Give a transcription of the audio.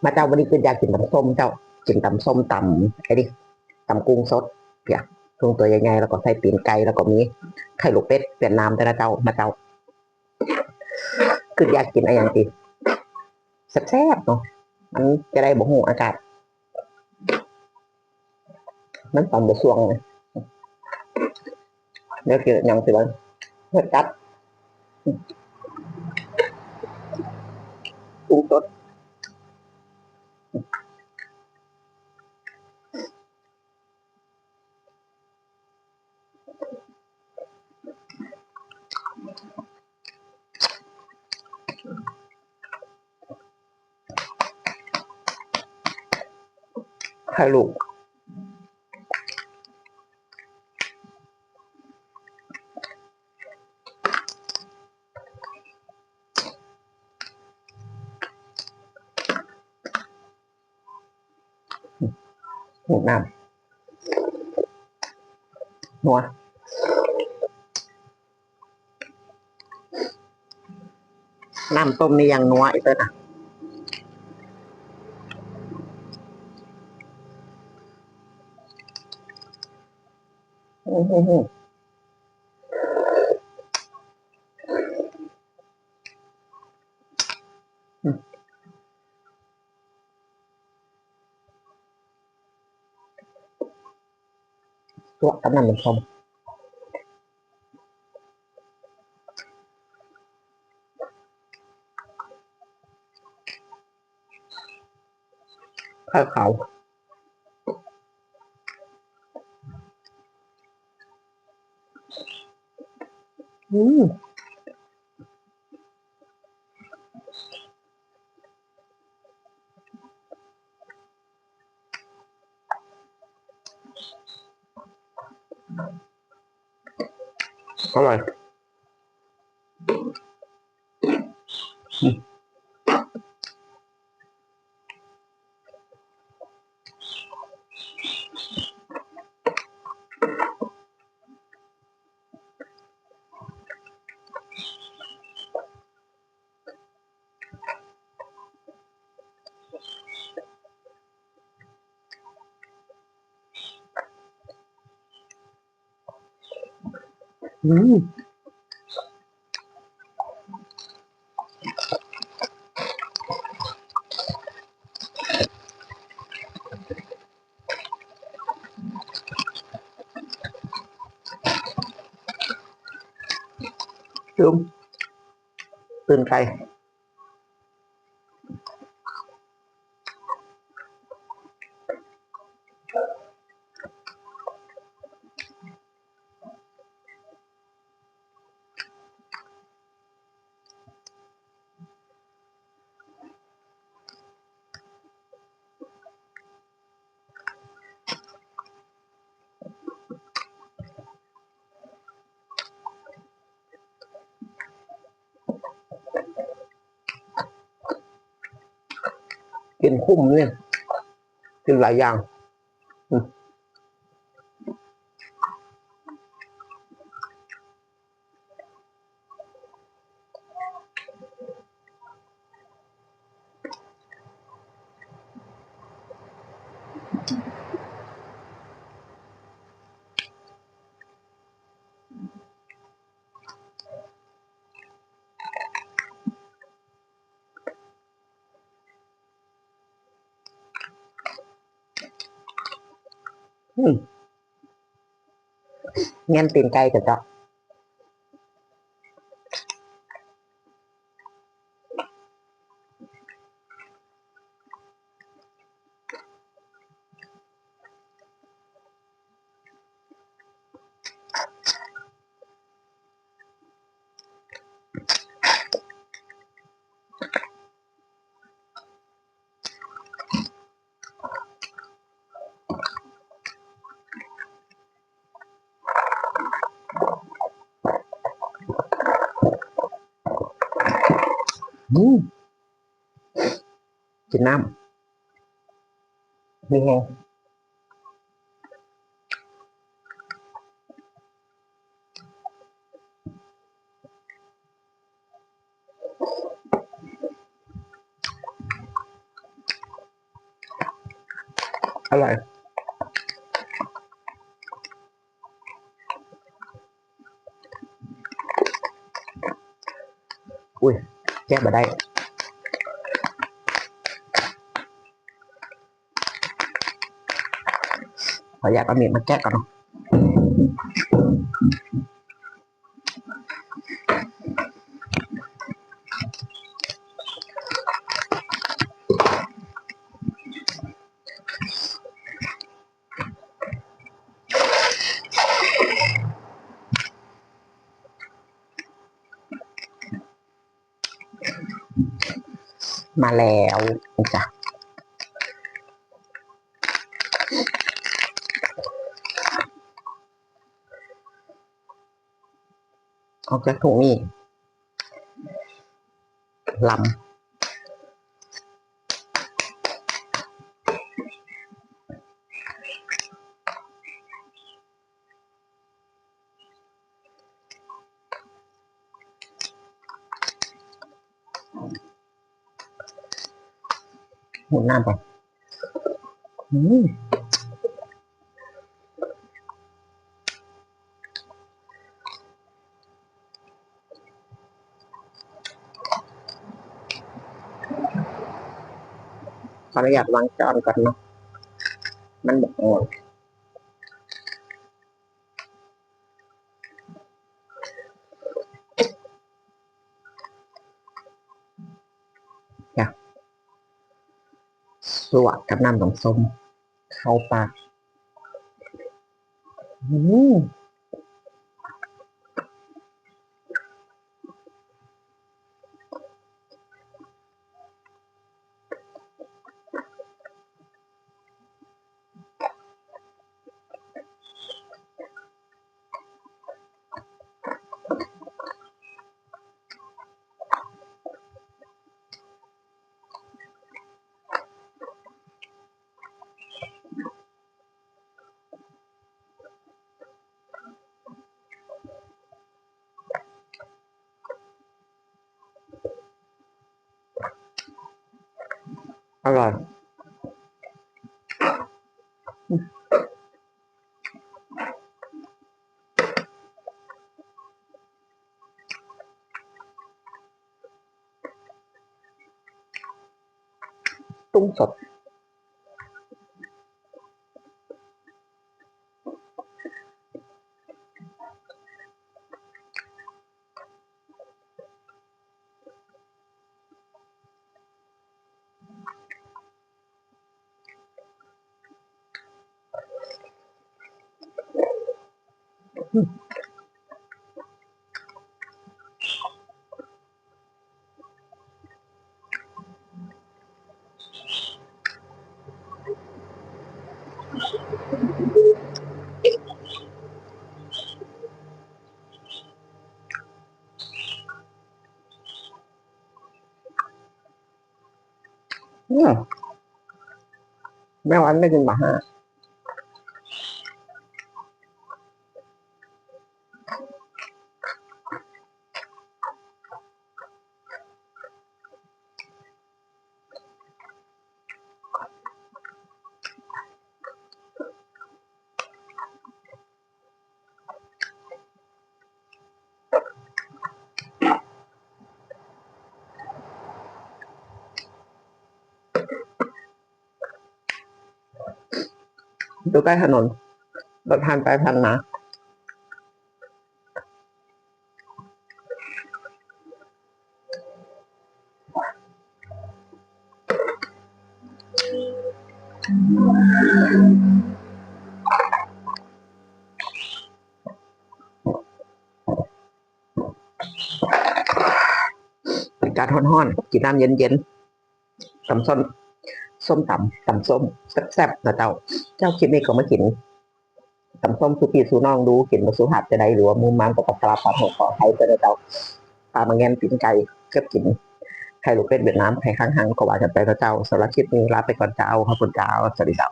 ມາເຈົ້າ ມື້ນີ້ຄິດຢາກກິນຕຳສົ້ມເຈົ້າ ກິນຕຳສົ້ມ ຕຳ ໄອ້ນີ້ ຕຳກຸ້ງສົດ ເພຍ ທຸງຕົວໃຫຍ່ໆ ແລ້ວກໍໃສ່ຕີນໄກ່ ແລ້ວກໍມີໄຂ່ລູກເປັດຫວຽດນາມ ແຕ່ລະເຈົ້າ ມາເຈົ້າ ຄິດຢາກກິນອີ່ຫຍັງຕິ ແຊບໆ ເນາະ ມັນຈະໄດ້ບໍ່ຮູ້ອາກາດ ມັນຕຳບໍ່ຊ່ວງ ແນວກິນຫຍັງຊິວ່າ ເຮັດກັບ ປຸງສົດ ໄຂ່ລູກ ໂອ້ ນ້ຳ ນົວ ນ້ຳຕົ້ມນີ້ຍັງນົວອີກເດີນະ ອືມ. ຕົວະກັບນ້ຳມັນສົ້ມ ໄຂ່ຂາວ ອືມ. ອະລ່ອຍ ອືມ. ອືມ ຕື່ມ ຕື່ມໄກ່. ກິນຄຸ້ມນີ້ ກິນຫຼາຍຢ່າງ ອືມ. ອືມ ແມ່ນຕີນໄກ່ກະເຈາະ. ອືມ ກິນນ້ຳ ມີແຮງ. ອ ອະຮ່ອຍ. ອຸ້ຍ ແກະບໍ່ໄດ້ ຂໍອະນຸຍາດເອົາມີດມາແກະກ່ອນເນາະ. ມາແລ້ວຈ້ະ ອອກຈາກຖົງນີ້ ລຳ. ຫູດນ້ຳກ່ອນ. ອືມ ຂໍອະນຸຍາດວາງຈານກ່ອນເນາະ ມັນບໍ່ຮ້ອນ. ຈ້ະ ສວດກັບນ້ຳສົ້ມເຂົ້າປາກ. ອືມ. ອະຮ່ອຍ. ຕຸ້ງສົດ. ອືມ ແມ່ຫວັນໄດ້ກິນບໍ່ຮະ? ຢູ່ໃກ້ຖະໜົນ ລົດຜ່ານໄປຜ່ານມາ. ອາກາດຮ້ອນໆ ກິນນ້ຳເຢັນໆ. ຕຳສົ້ມ ສົ້ມຕຳ ຕຳສົ້ມແຊບໆ ນະເຈົ້າ. ເຈົ້າ ຄລິບນີ້ກໍມາກິນຕຳສົ້ມສູ່ພີ່ສູ່ນ້ອງດູ ກິນບໍ່ສຸພາບຈະໄດ້ ຫຼືວ່າມຸມມາມ ກໍຕ້ອງກາບຂອບໂທດຂໍອະໄພເດີນະເຈົ້າ. ປາໝາກແງນ ຕີນໄກ່ ເກືອບກິນ ໄຂ່ລູກເປັດຫວຽດນາມ ໄຂ່ຄ້າງຮັງ ກໍວ່າກັນໄປນະເຈົ້າ. ສຳລັບຄລິບນີ້ລາໄປກ່ອນເຈົ້າ. ຂອບຄຸນເຈົ້າ. ສະຫວັດດີເຈົ້າ.